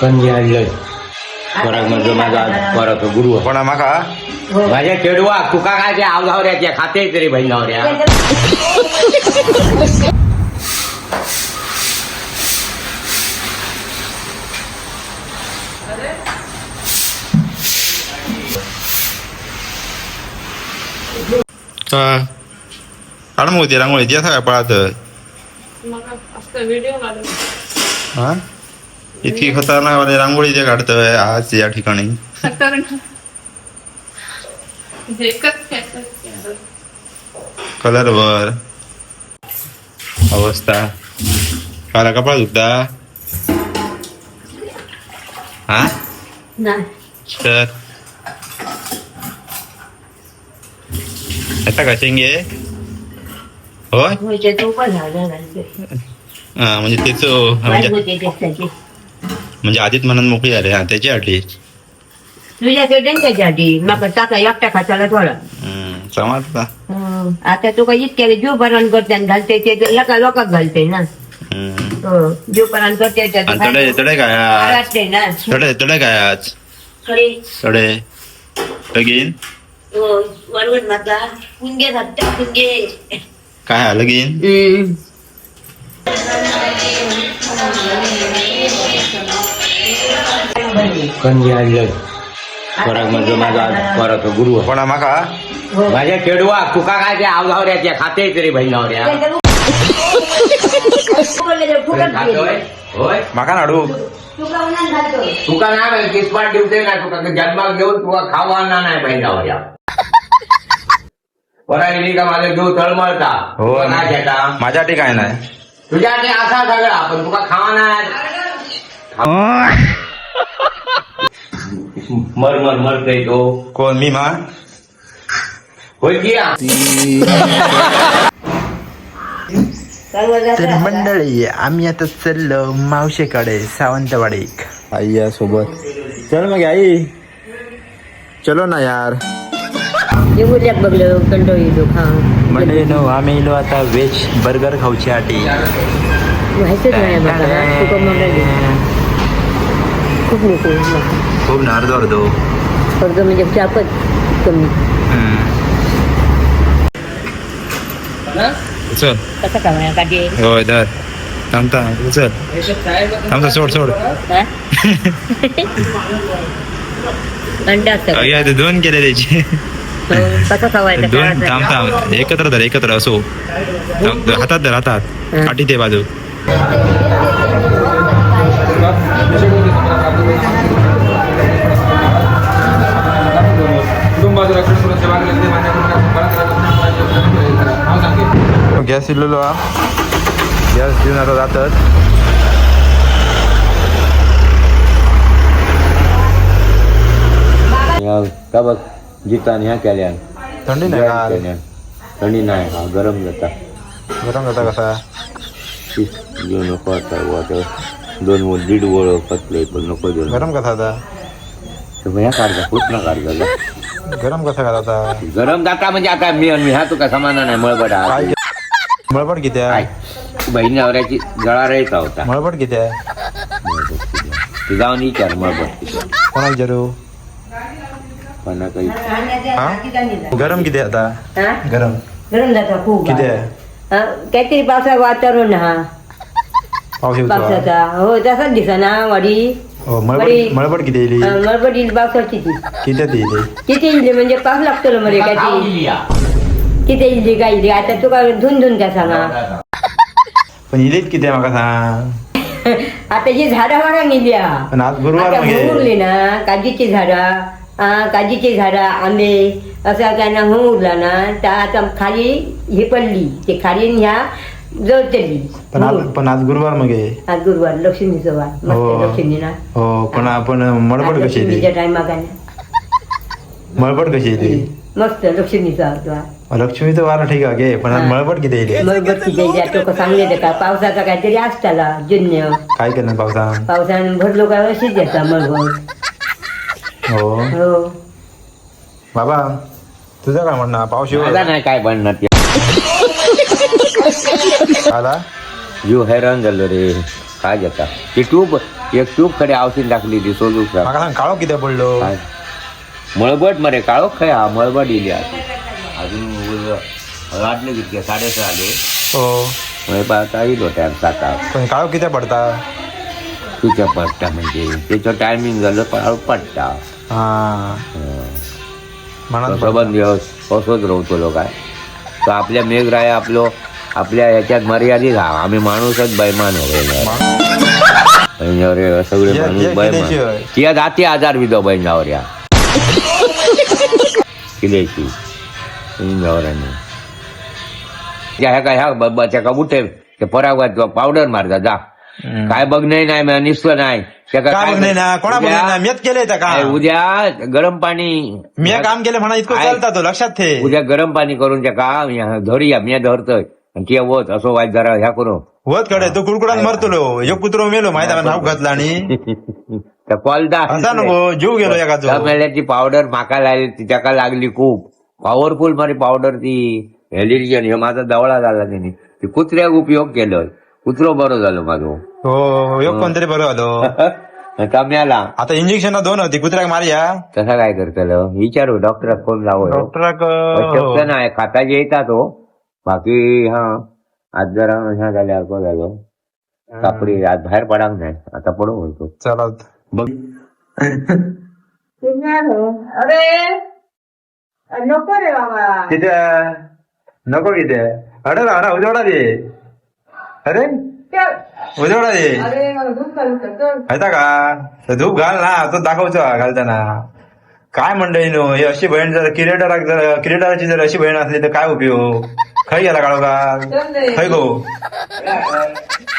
कंजी हाडलंय फरक म्हणजे माझा फरक गुरु कोणा माका माझ्या चेडवा तुका काय ते आवधावऱ्याच्या खाते तरी बहिणावऱ्या. काढ मग ती रांगोळी ती असा काय पळात. व्हिडिओ काढून. हा इतकी खतरनाक वाली रांगोळी जे काढतोय आज या ठिकाणी. खतरनाक. एकच खेळतात. कलर वर अवस्था काला कपडा धुता हा. नाही. तर आता कशेंगे होय. म्हणजे तो पण झाला घालते. हा, म्हणजे तेच म्हणजे वाईट होते त्याची. म्हणजे आधीच मनात मोकळी झाली हा त्याची आठली. तुझ्या त्याच्यासाठी मग टाका एकटा खाताला थोडा. समजता. आता तुका इतक्या जीव परान करते आणि घालते ते एका लोकांक घालते ना. हो, जीव परान करते त्याचं आणि तडे तडे काय आज? वाटते ना. तडे तडे काय आज? खरी. तडे लगीन. हो, वरवण माता कुंगे घालता कुंगे. काय हा लगीन? कंजी हाडलंय फरक म्हणजे माझा फरक गुरु. कोणा माका माझ्या चेडवा तुका काय ते आवधावऱ्याच्या खाते तरी बहिणावऱ्या. खातोय होय. माका नाडू. तुका नाही बाई, किस्मात दिवते ना तुका जन्माक घेऊन तुका खावा नाही बहिणावऱ्या. बरा इली का माझा जीव तळमळता. हो. तुका नाही घेता. माझ्यासाठी काय नाही. तुझ्या ते असा सगळा पण तुका खावा नाही. मर मर मरतय तो. कोण मी मा? होय की हा? तर मंडळी आम्ही आता चाललो मावशेकडे सावंतवाडी. आई या सोबत चल मग आई चलो ना यार. बघलं कंटाळी येतो खा. मंडळी नो आम्ही इलो आता व्हेज बर्गर खाऊची आटी. व्हायचंच नाही म्हाका तुका मग खूप नको. खूप ना अर्धो अर्धो. अर्ध म्हणजे चापच कमी. चल. कसं का काटे. होय धर थांबता चल थांबता सोड सोड. अंडा असतं. अगे, ते दोन केले त्याचे. कसं खावायचं? दोन थांब थांब एकत्र धर एकत्र असो थांब, हातात धर हातात काठी ते बाजू. गॅस इल्लो हा गॅस घेऊन आता जातात. या का बघ जितान ह्या केल्यान. थंडी नाही का? केल्यान. थंडी नाही हा गरम जाता. गरम जाता कसा? घेऊ नको आता आता दोन दीड वळ पतले पण नको देऊ. गरम कसा आता? तर ह्या काढता खूप ना काढता. गरम कसा का आता? गरम जाता म्हणजे आता मी आणि ह्या तुका समाना नाही मळबट हा. काय मळबट किती आहे? काय बहीण नवऱ्याची गळा राहायचा होता. मळबट किती आहे? मळबट किती आहे? तू जाऊन विचार मळबट किती आहे. कोणाला विचारू? कोणा काही. हा गरम किती आहे आता? हा? गरम. गरम जाता खूप. किती आहे? हा, काहीतरी पावसा वातावरण हा. पाऊस येतो हा. पावसाचा हो तसाच दिसना वाडी. हो मळबट वाडी. मळबट किती येईल? मळबट येईल पावसाची ती. किती येईल? किती इल्ली म्हणजे पाऊस लागतो मध्ये तुका खाऊ काय दिली हा. किती इल्ली काय इल्ली आता तुका धुन धुन का सांगा. पण इलीत किती आहे माका सांग. आता ही झाडं वाढा गेली हा. पण आज गुरुवार आता मगे. उरली ना काजूची झाडं हा, काजूची झाडं आंबे असं त्यांना होऊन उरला ना तर आता खाली ही पडली ते खाली आणि ह्या जळतली. पण आज पण आज गुरुवार मगे. आज गुरुवार लक्ष्मीचं वार हो. मस्त लक्ष्मी ना. हो पण आपण मळबट कशी लक्ष्मीच्या येते? टायमा काय. मळबट कशी येते? मस्त लक्ष्मीचा वार. लक्ष्मीचं वार ठीक आहे गे, पण आज हा. मळबट किती येते? मग बघ तुका सांगले का पावसाचा काहीतरी असताला जन्य. काय केलं पावसान? पावसानं भरलो काय अशीच येता मळभर. हो. हो. बाबा तुझं काय म्हणणं पाऊस येऊ माझा नाही काय बनणार ते. आला. जीव हैराण झालो रे काय जाता ते ट्यूब एक ट्यूब खडे आवशीन टाकली ती सोजूक म्हाका सांग काळो कित्याक पडलो? काय? मळबट मरे, काळोख खंय हा, मळबट इली आता. अजून वाटले कितके 6:30 आले. हो. मागीर आता येयलो टायम 7. पण काळो कित्याक पडता? तुझ्या पडटा म्हणजे तेचो टायमिंग जालो, काळोख पडटा. हा, म्हणून. सबंद दिवस कसोच रवतलो काय तो आपल्या मेघराय आपलो आपल्या ह्याच्यात मर्यादित हा, आम्ही माणूसच बैमान हो. बहिणावर सगळे माणूस या बैमान. किल्ल्याची होय. तिया जाती आजार विदो बहिणावर या किल्ल्याची बहिणावरांनी त्या ह्या ह्या त्याका उठे ते परागवात पावडर मारता जा. काय बघणे नाही, निसतं नाही त्याका. काय बघणे ना, कोणा बघणे ना, मीच केलंय त्या काय काम. उद्या गरम पाणी. मी काम केलं म्हणा इतकं काय? चालता तो लक्षात ठे. उद्या गरम पाणी करून त्या धरूया, मी धरतोय आणि ती वत असो वाईट जरा ह्या करू. वत कडे तो कुडकुडान मरतलो, एक कुत्रो मेलो माहिती आहे, नाव घातला आणि त्या कॉलदा. असा नको जीव गेलो एकाचो. मेल्याची पावडर माका लागली ती त्याका लागली, खूप पॉवरफुल मारी पावडर ती हेलिजन. हे माझा दवळा झाला त्याने ती कुत्र्याक उपयोग केलो, कुत्रो बरो झालो माझो. हो, एक कोणतरी बरं झालो. तम्याला. आता इंजेक्शन दोन होती कुत्र्याक मारया. तसा काय करतलो, विचारू डॉक्टराक फोन लावो. डॉक्टराक. शक्य नाही खाता येतात हो बाकी. हा, आज जरा ह्या झाल्यासारखं झालो कापडी, आज बाहेर पडाक नाही, आता पडू म्हणतो. चला. बघ. अरे नको रे बाबा. किती नको किती? अरे अरे, उजवडा दे, अरे उजवडा दे. अरे मला धूप घालू का? माहिता का तर धूप घाल ना, तो दाखवतो घालताना. काय मंडळी नो, ही अशी बहीण जर क्रिएटराक जर क्रिएटराची जर अशी बहीण असली तर काय उपयोग? खय गेला काळो का? खय गो?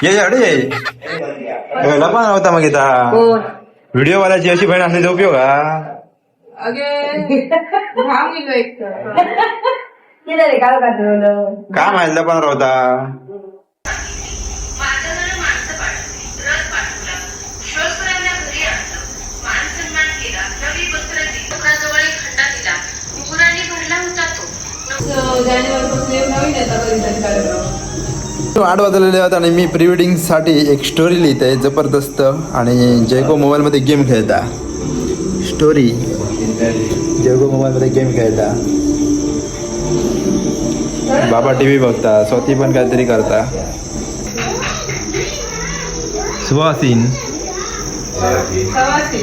ये ये, अरे ये लपान होता मग इथं. कोण? व्हिडिओ वाल्याची अशी बहीण असली तर उपयोग हा? अगे घाम गेलो एक तर. किती रे काळ काढलं? काय माहित लपान होता. माताला माणसं पाठवली, रथ पाठवला, श्वसुरांना घरी आणलं, मान सन्मान केला, नवी वस्त्र दिली, डोकराजवळ एक खड्डा दिला, गुरांनी भरला होता तो. जानेवारीपासून एक नवीन येतात कधीतरी कार्यक्रम. 8 वाजलेले आहेत आणि मी प्री वेडिंगसाठी एक स्टोरी लिहित आहे जबरदस्त आणि जयगो मोबाईलमध्ये गेम खेळता. स्टोरी जयगो मोबाईलमध्ये गेम खेळता, बाबा टी व्ही बघता, स्वाती पण काहीतरी करता. सुहासीन. सवासी.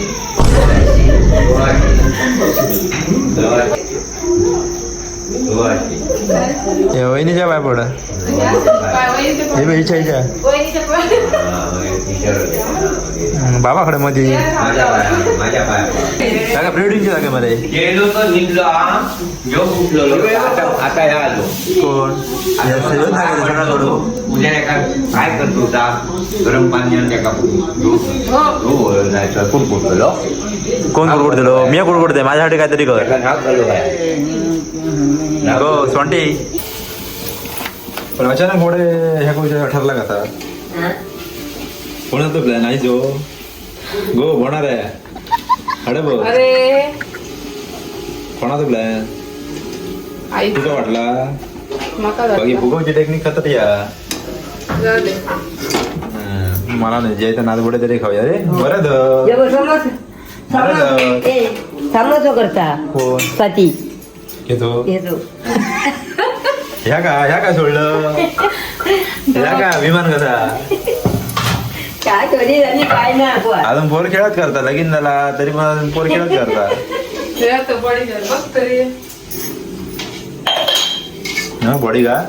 हे वहिनीच्या पाय पड. काय वहिनीच्या? हे बघ, हिच्या हिच्या. वहिनीच्या पण. बाबाकडे मध्ये. माझ्या पाया. जागा प्री वेडिंगच्या जागेमध्ये. गेलो तर निघलो हा, घेऊन उठलो आता, आता ह्या आलो. कोण? उद्या एका काय करतो होता गरम पाणी आणि एका नाही कोण बोलतो? कोण कुडकुडतलो? मी कुडकुडते, माझ्यासाठी काहीतरी कर. त्याला नाक घालू काय? गो सोंटी, पण अचानक घोडे ह्या गोष्टी ठरला कसा? हा? कोणाचा प्लॅन आहे जो गो होणार आहे? अरे बघ. अरे. कोणाचा प्लॅन? आई. तुका वाटला? मका. बाकी फुगवची टेक्निक खतर या. जाऊ दे. मला नाही जे नाद बुडे तरी खाऊया रे, बरं धर. जेव्हा समोसा बरं. ए समोसा करता. कोण? स्वाती. घेतो. घेतो. ह्या का, ह्या का सोडलं? ह्या का विमान कसा? काय थोडी झाली काय ना बुवा. अजून पोर खेळत करता, लगीन झाला तरी पण अजून पोर खेळत करता. तो बॉडी बघ तरी. हा बॉडी गार्ड,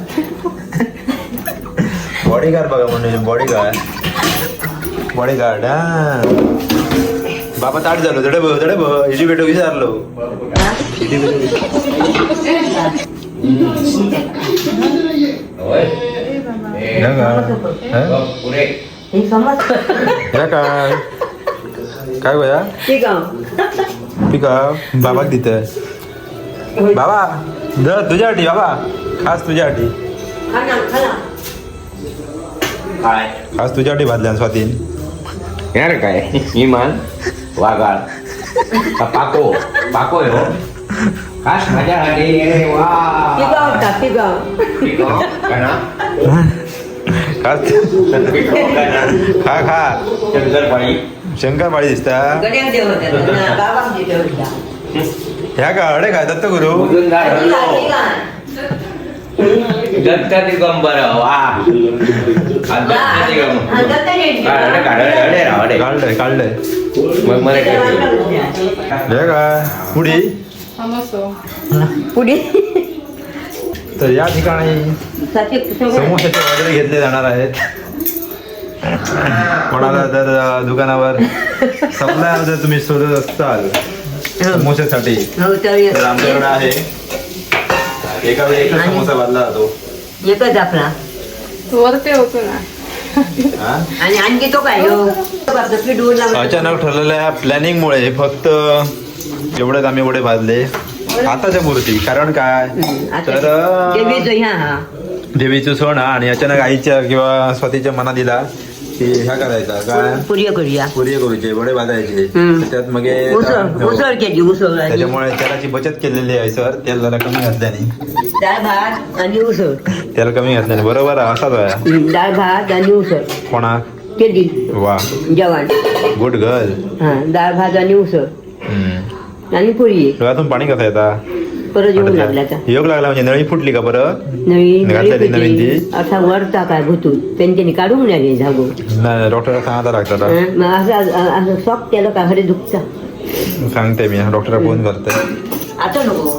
बॉडी गार्ड बघा म्हणजे बॉडी गार्ड, बॉडी गार्ड. हा बाबा, ताट झालो धडे बघ, धडे बघ, इडी भेटो विचारलो. इडी भेटो. होय. ह्या का? हा? पुरे. हे समोसा. ह्या काय काय गोया? ठीक आहे. पिका बाबाक दित. बाबा दर तुझ्यासाठी, बाबा खास तुझ्यासाठी. खाना खाना. काय? खास तुझ्यासाठी भाजल्या स्वातीन. यार काय इमान वागाळ का पाको पाको आहे हो खास माझ्यासाठी. अरे वा. पिकाव का पिकाव. ठीक हो, का ना? खा खा खा. शंकरपाळी. शंकरपाळी दिसता. गड्याक देव होता ना, बाबाक देव होता. ह्या का अडे काय दत्तगुरु. मुजुमदार हल्लो. दत्त दिगंबर वा. हा, दत्त दिगंबर. हा, दत्त जयंती. हा, अडे काढ, अडे, अडे राव, अडे. काढलंय काढलंय. मग मला काय? हे काय पुढी. समोसो. पुढे. तर या ठिकाणी समोसाचे ऑर्डर घेतले जाणार आहेत. कोणाला जर दुकानावर सप्लायर जर तुम्ही शोधत असाल समोश्यासाठी हो तर. तर आमच्याकडे आहे. एका वेळी एकच समोसा बांधला जातो. एकच आपला. वरते होतो ना. हा? आणि आणखी तो काय हो? आपलं पीठ उरला. अचानक ठरलेल्या प्लॅनिंगमुळे फक्त एवढेच आम्ही वडे भाजले आताच्या मूर्ती, कारण काय तर देवीचं ह्या हा. देवीचं सण हा, आणि अचानक आईच्या किंवा स्वतःच्या मनात दिला की ह्या करायचा काय पुर्य करूया. पुरी करूचे, वडे भाजायचे. हम्म. तर त्यात मग उसळ उसळ केली उसळ आणि त्याच्यामुळे तेलाची बचत केलेली आहे सर, तेल जरा कमी घातल्याने. डाळ भात आणि उसळ. तेल कमी घातल्याने बरोबर आहे, असाच आहे. डाळ भात आणि उसळ. कोणाक? केली. वा. जेवण. Good girl. हा, डाळ भात आणि उसळ आणि पुरी. डोळ्यातून पाणी कसं येता? परत येऊ लागला आता. योग लागला म्हणजे नळी फुटली का परत? नवी घातलेली नवीन ती? असा वरता काय भुतून त्यांच्यानी काढून लागले झागो. नाही, डॉक्टर सांगायला लागतात. मग असं असं सॉक केलं का हरे दुखता. सांगते मी, डॉक्टरला फोन करते. आता नको.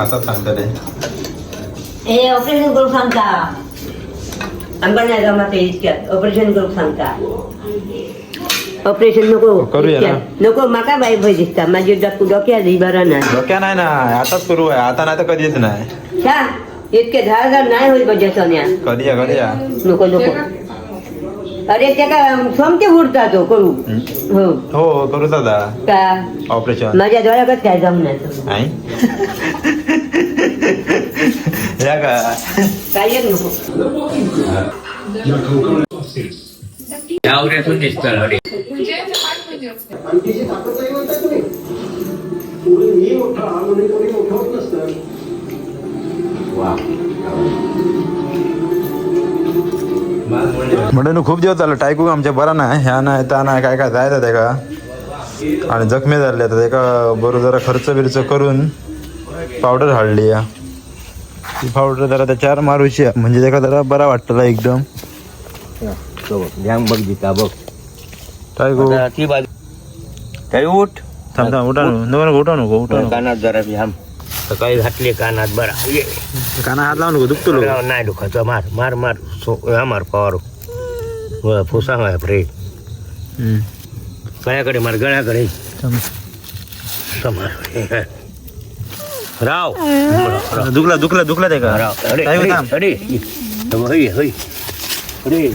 असंच सांगते ते. हे ऑपरेशन करू सांगता, आमका नाही जमत हे इतक्यात ऑपरेशन करू सांगता. ऑपरेशन नको. करूया ना. इतक्यात. नको, माका बाई भय दिसता, माझी डोक्यात ही बरं नाही. डोक्या नाही ना, आताच करू आहे, आता नाही तर कधीच नाही. छा, इतके धारदार नाही होईल माझ्या सोन्या. कधी या, कधी या. नको नको, अरे ते काय सोमते उडता तो करू हो. हो, करू दादा. का? ऑपरेशन. माझ्या डोळ्याकच काय जमणार. नाही या का. काय एक नको. यावऱ्यातून दिसतं अडे. म्हणजे ते पाच म्हणजे असते. वा. म्हणून खूप दिवस झालं टायकू आमच्या बरा नाही, ह्या नाही त्या नाही, काय काय जायचं ते का आणि जखमी झाले तर एका बरोबर जरा खर्च बिर्च करून पावडर हाडली या. ती पावडर जरा त्याच्यावर मारूची आहे. म्हणजे त्याका जरा बरा वाटतला एकदम. तो बघ, ध्यान बघ दिता बघ. टायकू. आता ती बाजू काही उठ. थांब थांब, उठा नको नको, उठा नको, उठा नको. कानात जरा ध्यान सकाळी घातले कानात बरा ये. काना हात लावू नको, दुखतो लोक. नाही दुखायचं, मार मार मार, हा मार पवार फुसा मार रे. गळ्याकडे मार, गळ्याकडे समार राव. दुखला दुखला दुखला ते का. राव अरे. टायकू अरे थांब. अरे, होय होय, अरे.